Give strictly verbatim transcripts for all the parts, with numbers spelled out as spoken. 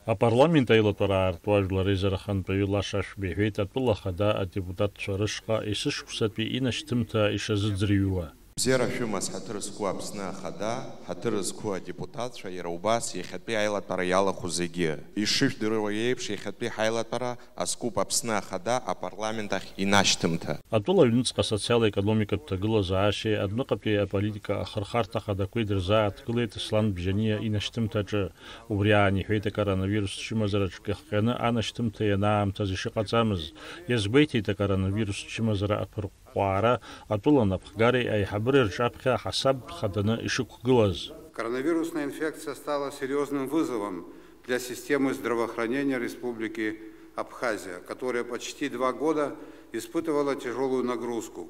Апарламент аилатәара аартуа жәлар реизара ахантәаҩы Лаша Ашәба иҳәеит атәыла ахада адепутатцәа рышҟа есышықәсатәи инашьҭымҭа ишазыӡырҩуа. Бзиара шәымаз, ҳаҭыр зқәу Аԥсны Ахада, ҳаҭыр зқәу адепутатцәа, иара убас иахьатәи аилатәара иалахәу зегьы. Ишыжәдыруа еиԥш, иахьатәи ҳаилатәара азкуп Аԥсны Ахада апарламент ахь инашьҭымҭа. Атәыла аҩныҵҟа асоциал-економикатә ҭагылазаашьеи адәныҟатәи аполитика ахырхарҭа ахадақәеи дырзааҭгылеит Аслан Бжьаниа инашьҭымҭаҿы. Убри аан иҳәеит, акоронавирус чымазараҿ иахҟьаны анашьҭымҭа ианаамҭаз ишыҟаҵамыз. Иазгәеиҭеит, акоронавирус чымазара аԥырҟәҟәаара атәыла анапхгареи аиҳабыреи рҿаԥхьа ҳасаб хаданы ишықәгылаз. Коронавирусная инфекция стала серьёзным вызовом для системы здравоохранения Республики Абхазия, которая почти два года испытывала тяжёлую нагрузку.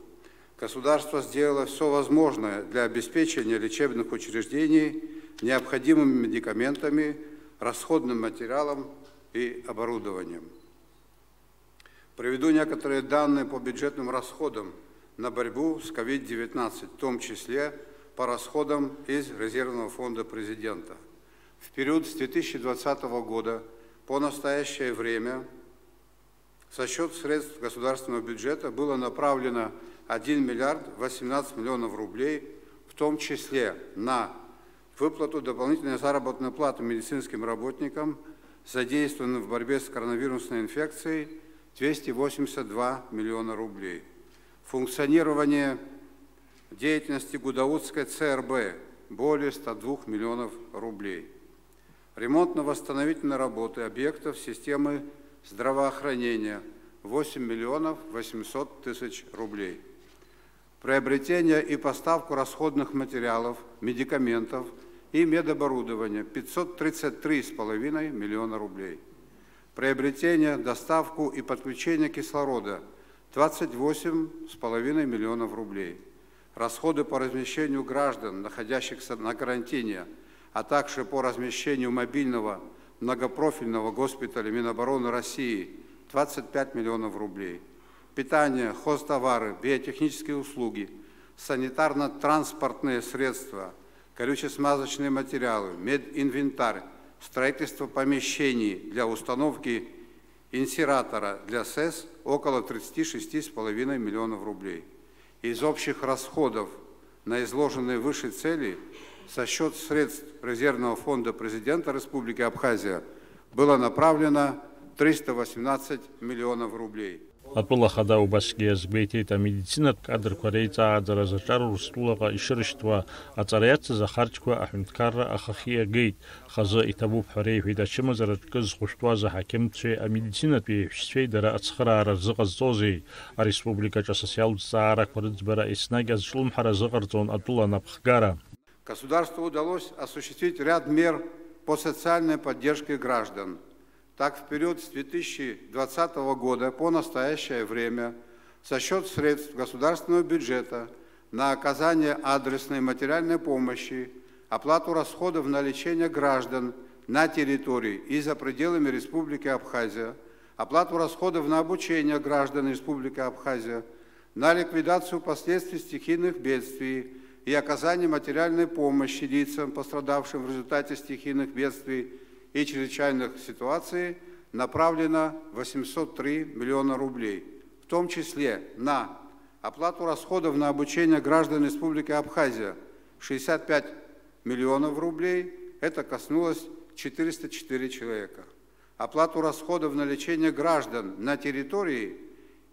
Государство сделало всё возможное для обеспечения лечебных учреждений необходимыми медикаментами, расходным материалом и оборудованием. Приведу некоторые данные по бюджетным расходам на борьбу с ковид девятнадцать, в том числе по расходам из резервного фонда президента. В период с две тысячи двадцатого года по настоящее время за счёт средств государственного бюджета было направлено один миллиард восемнадцать миллионов рублей, в том числе на выплату дополнительной заработной платы медицинским работникам, задействованным в борьбе с коронавирусной инфекцией, двести восемьдесят два миллиона рублей. Функционирование деятельности Гудаутской ЦРБ более ста двух миллионов рублей. Ремонтно-восстановительные работы объектов системы здравоохранения восемь миллионов восемьсот тысяч рублей. Приобретение и поставку расходных материалов, медикаментов и медоборудования пятьсот тридцать три с половиной миллиона рублей. Приобретение, доставку и подключение кислорода двадцать восемь с половиной миллионов рублей. Расходы по размещению граждан, находящихся на карантине, а также по размещению мобильного многопрофильного госпиталя Минобороны России двадцать пять миллионов рублей. Питание, хозтовары, биотехнические услуги, санитарно-транспортные средства, горюче-смазочные материалы, мединвентарь, строительство помещений для установки инсератора для СЭС около тридцати шести с половиной миллионов рублей. Из общих расходов на изложенные выше цели за счёт средств Резервного фонда президента Республики Абхазия было направлено триста восемнадцать миллионов рублей. Атәыла ахада убасгьы иазгәеиҭеит, амедицинатә кадрқәа реиҵааӡаразы аҿар Урыстәылаҟа ишырышьҭуа аҵара иацыз ахарџьқәа аҳәынҭқарра ахахьы иагеит. Хазы иҭабуп ҳәа реиҳәеит ачымазараҿ зхәышәтәуаз аҳақьымцәеи амедицинатәи еиҳәшьцәеи дара ацхыраара рзыҟазҵозеи? Ареспубликаҿы асоциалтә зҵаарақәа рыӡбара еснагь азҿлымҳара азыҟарҵон атәыла анапхгара. Государству удалось осуществить ряд мер по социальной поддержке граждан. Так, в период с две тысячи двадцатого года по настоящее время за счёт средств государственного бюджета на оказание адресной материальной помощи, оплату расходов на лечение граждан на территории и за пределами Республики Абхазия, оплату расходов на обучение граждан Республики Абхазия, на ликвидацию последствий стихийных бедствий и оказание материальной помощи лицам, пострадавшим в результате стихийных бедствий и чрезвычайных ситуаций, направлено восемьсот три миллиона рублей, в том числе на оплату расходов на обучение граждан Республики Абхазия — шестьдесят пять миллионов рублей, это коснулось четыреста четыре человека. Оплату расходов на лечение граждан на территории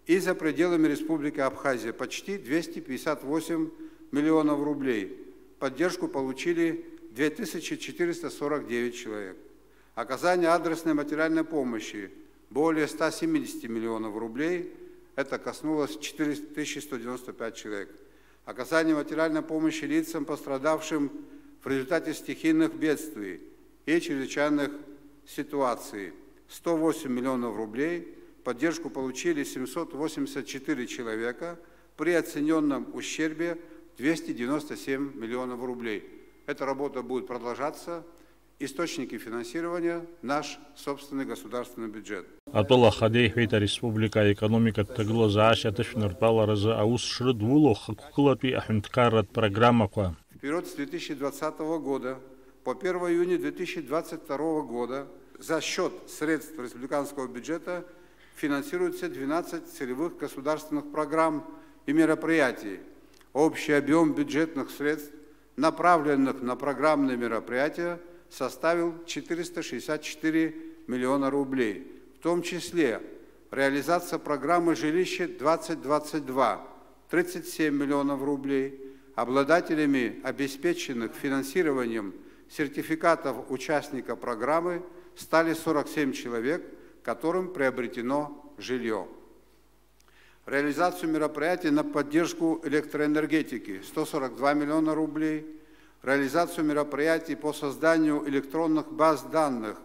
и за пределами Республики Абхазия — почти двести пятьдесят восемь миллионов рублей. Поддержку получили две тысячи четыреста сорок девять человек. Оказание адресной материальной помощи — более ста семидесяти миллионов рублей, это коснулось четыре тысячи сто девяносто пять человек. Оказание материальной помощи лицам, пострадавшим в результате стихийных бедствий и чрезвычайных ситуаций — сто восемь миллионов рублей. Поддержку получили семьсот восемьдесят четыре человека при оценённом ущербе двести девяносто семь миллионов рублей. Эта работа будет продолжаться. Источники финансирования — наш собственный государственный бюджет. Атәыла ахада иҳәеит, ареспублика аекономикатә ҭагылазаашьа аҭышәнартәаларазы аус шрыдуло хықәкылатәи аҳәынҭқарратә программақәа. В период с две тысячи двадцатого года по первое июня две тысячи двадцать второго года За счёт средств республиканского бюджета финансируется двенадцать целевых государственных программ и мероприятий. Общий объём бюджетных средств, направленных на программные мероприятия, составил четыреста шестьдесят четыре миллиона рублей, в том числе реализация программы «Жилище двадцать двадцать два», тридцать семь миллионов рублей, обладателями обеспеченных финансированием сертификатов участника программы стали сорок семь человек, которым приобретено жильё. Реализацию мероприятий на поддержку электроэнергетики — сто сорок два миллиона рублей, реализацию мероприятий по созданию электронных баз данных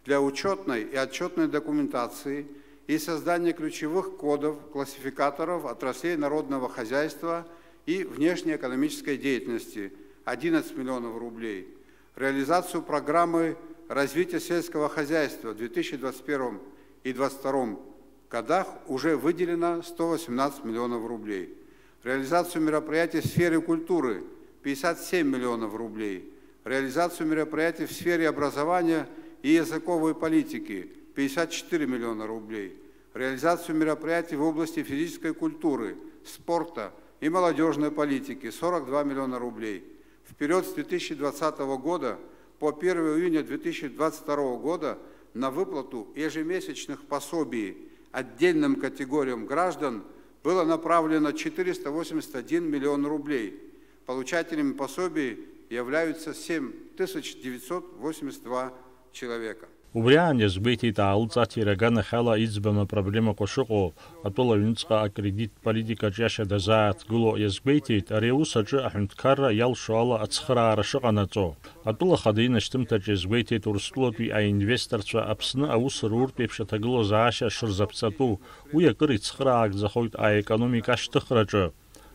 для учётной и отчётной документации и создания ключевых кодов, классификаторов отраслей народного хозяйства и внешнеэкономической деятельности — одиннадцать миллионов рублей, реализацию программы развития сельского хозяйства в две тысячи двадцать первом и двадцать втором годах уже выделено сто восемнадцать миллионов рублей, реализацию мероприятий в сфере культуры — пятьдесят семь миллионов рублей, реализацию мероприятий в сфере образования и языковой политики — пятьдесят четыре миллиона рублей, реализацию мероприятий в области физической культуры, спорта и молодёжной политики — сорок два миллиона рублей. В период с две тысячи двадцатого года по первое июня две тысячи двадцать второго года на выплату ежемесячных пособий отдельным категориям граждан было направлено четыреста восемьдесят один миллион рублей. Получателями пособий являются семь тысяч девятьсот восемьдесят два человека. Убри аан иазгәеиҭеит аалыҵ аҭира аганахьала иӡбам апроблемақәа шыҟоу, атәыла аҩныҵҟа акредиттә политикаҿ иашьа дазааҭгыло иазгәеиҭеит, ари аус аҿы аҳәынҭқарра иалшо ала ацхыраара шыҟанаҵо. Атәыла ахада инашьҭымҭаҿ иазгәеиҭеит Урыстәылатәи аинвесторцәа Аԥсны аус руртә еиԥш аҭагылазаашьа шырзаԥҵатәу, уи акыр ицхыраагӡахоит аекономика ашьҭыхраҿы.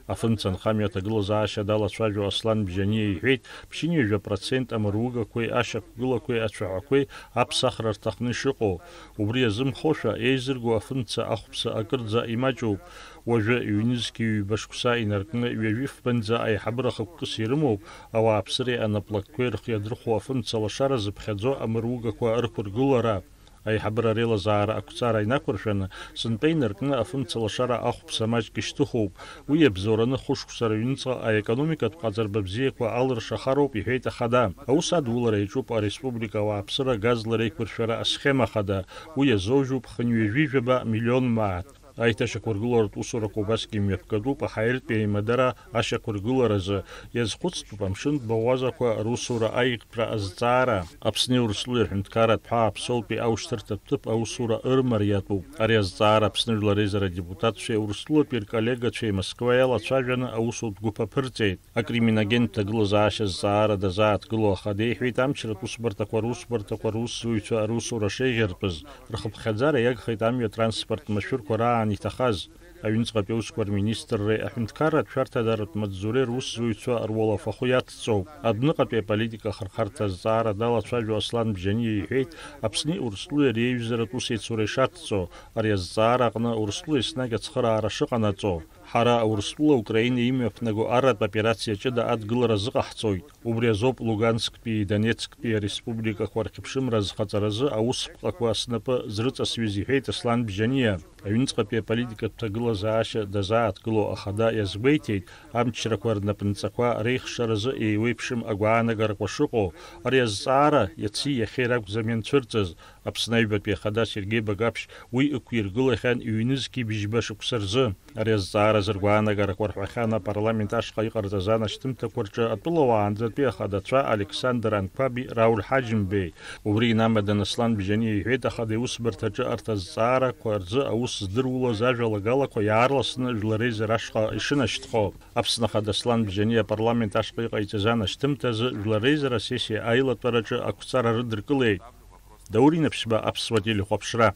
Афымца анхамҩа аҭагылазаашьа далацәажәо Аслан Бжьаниа иҳәеит, ԥшьынҩажәа процент амыругақәеи ашьақәгылақәеи ацәаҳәақәеи аԥсахра рҭахны ишыҟоу. Убри азымхошәа, еизырго афымца ахәԥса акырӡа имаҷуп. Уажәы ҩнызқьи ҩба шықәса инаркны ҩажәи фбанӡа аиҳабыра хықәкыс ирымоуп, ауааԥсыреи анаплакқәеи рхы иадырхәо афымца лашара зыԥхьаӡо амыругақәа ырқәыргылара. Аиҳабыра реилазаара ақәҵара инақәыршәаны, сынтәа инаркны афымца лашара ахәԥса маҷк ишьҭыхуп. Уи иабзоураны хәышықәса рыҩныҵҟа аекономикатә ҟаҵарба бзиақәа алыршахароуп, иҳәеит ахада. Аус адулара иаҿуп ареспублика ауааԥсыра агазла реиқәыршәара асхема хада. Уи иазоужьуп хынҩажәи жәаба миллион мааҭ. Аиҭашьақәыргыларатә усурақәа убасгьы имҩаԥгатәуп аҳаиртәи аимадара ашьақәыргыларазы, иазхәыцтәуп амшынтә баӷәазақәа русура аиӷьтәра азҵаара. Аԥсни Урыстәылеи рҳәынҭқарратә ҳәаа аԥсоутәи аушьҭырҭатә ҭыԥ аусура ырмариатәуп. Ари азҵаара Аԥсны Жәлар Реизара адепутатцәеи Урыстәылатәи рколлегацәеи Москваиа лацәажәаны аусутә гәыԥ аԥырҵеит. Акриминогентә ҭагылазаашьа зҵаара дазааҭгылоу ахада иҳәеит, амчратә усбарҭақәа русбарҭақәа русзуҩцәа русура шеиӷьыртәыз, рхыԥхьаӡара иагхеит амҩа транспорт машәырқәа раан иҭахаз. Аҩныҵҟатәи аусқәа рминистрреи аҳәынҭқарратә шәарҭадаратә маҵзуреи русзуҩцәа руалафахәы иацҵоуп. Адәныҟатәи аполитика ахырхарҭа азҵаара далацәажәо Аслан Бжьаниа иҳәеит, Аԥсни Урыстәылеи реиҩызаратә усеицура ишацҵо, ари азҵаара аҟны Урыстәыла еснагь ацхыраара шыҟанаҵо. Ҳара Урыстәыла Украина имҩаԥнаго арратә операциа ҷыда адгылара азыҟаҳҵоит. Убри азоуп Лугансктәии Донецктәии ареспубликақәа рхьыԥшымра азхаҵаразы аусԥҟақәа снапы зрыҵасҩыз, иҳәеит Аслан Бжьаниа. Аҩныҵҟатәи аполитикатә ҭагылазаашьа дазааҭгыло ахада иазгәеиҭеит, амчрақәа рнапынҵақәа реихшаразы еиуеиԥшым агәаанагарақәа шыҟоу, ари азҵаара иаци иахьеи ракәӡам ианцәырҵыз. Аԥсны аҩбатәи ахада Сергеи Багаԥшь уи ықәиргылахьан ҩнызқьи бжьба шықәса рзы. Ари азҵаара азы ргәаанагарақәа рҳәахьан апарламент ашҟа иҟарҵаз анашьҭымҭақәа рҿы атәылауаа анҵатәи ахадацәа Александр Анқәаби Рауль Ҳаџьымбеи. Убри инамаданы Аслан Бжьаниа иҳәеит, ахада иусбарҭаҿы арҭ азҵаарақәа рзы аус здыруаз ажәалагалақәа иаарласны Жәлар Реизара ашҟа ишынашьҭхо. Аԥсны ахада Аслан Бжьаниа апарламент ашҟа иҟаиҵаз анашьҭымҭазы Жәлар Реизара асессиа аилатәараҿы ақәҵара рыдыркылеит. Даур Инаԥшьба, Аԥсуа телехәаԥшра.